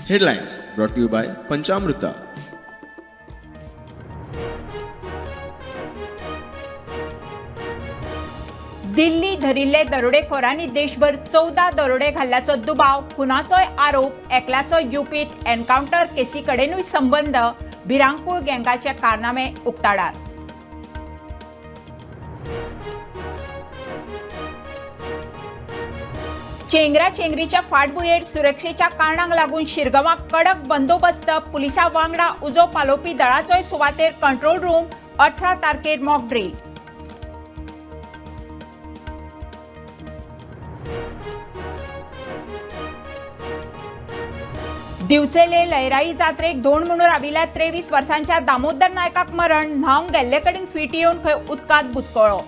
Headlines brought to you by Panchamruta. Delhi धरिल्ले दरोडेखोरांनी देशभर 14 दरोडे घाल्ल्याचो दुबाव, खुनाचोय आरोप, एकल्याचो युपीत एन्कावंटर केसी कडेनूय संबंद, भिरांकूळ गँगाचे कारनामे उक्ताडार. चेंगरा चेंगरीच्या फाटभुंयेर सुरक्षेच्या कारणांक लागून शिरगांवाक कडक बंदोबस्त, पुलिसां वांगडा उजो पालोवपी दळाचोय सुवातेर कंट्रोल रूम, 18 तारखेर मॉक ड्रील. दिवचले लयराई जात्रेक धोण म्हणून राविल्ल्या 23 वर्सांच्या दामोदर नायकाक मरण, न्हावंक गेल्ले कडेन फिट येवन खंय उदकांत बुचकळ्ळो.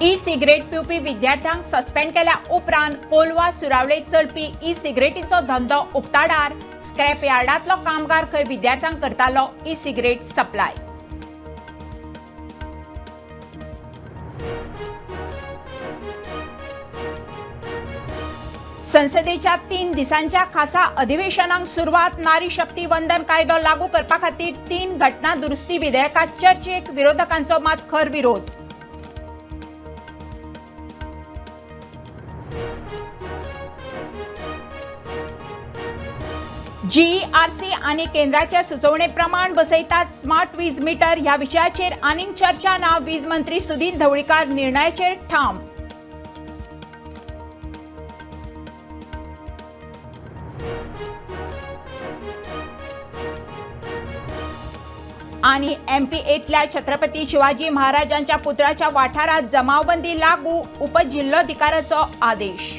ई सिगरेट पिवपी विद्यार्थ्यांक सस्पेंड केल्या उपरांत कोलवा सुरावले चलपी ई सिगरेटीचो धंदो उक्ताडार, स्क्रॅप यार्डांतलो कामगार खंय विद्यार्थ्यांक करतालो ई सिगरेट सप्लाय. संसदेच्या 3 दिसांच्या खासा अधिवेशनाक सुरवात, नारी शक्ती वंदन कायदो लागू करपा खातीर 3 घटना दुरुस्ती विधेयकां चर्चेक, विरोधकांचो मात खर विरोध. जीईआरसी आनी केंद्राच्या सुचोवणे प्रमाण बसयतात स्मार्ट वीज मीटर ह्या विशयाचेर आनीक चर्चा ना, वीज मंत्री सुदिन ढवळीकार निर्णयाचेर ठाम. आणि एमपीएतल्या छत्रपती शिवाजी महाराजांच्या पुतळ्याच्या वाठारात जमावबंदी लागू, उपजिल्होधिकाऱ्याचो आदेश.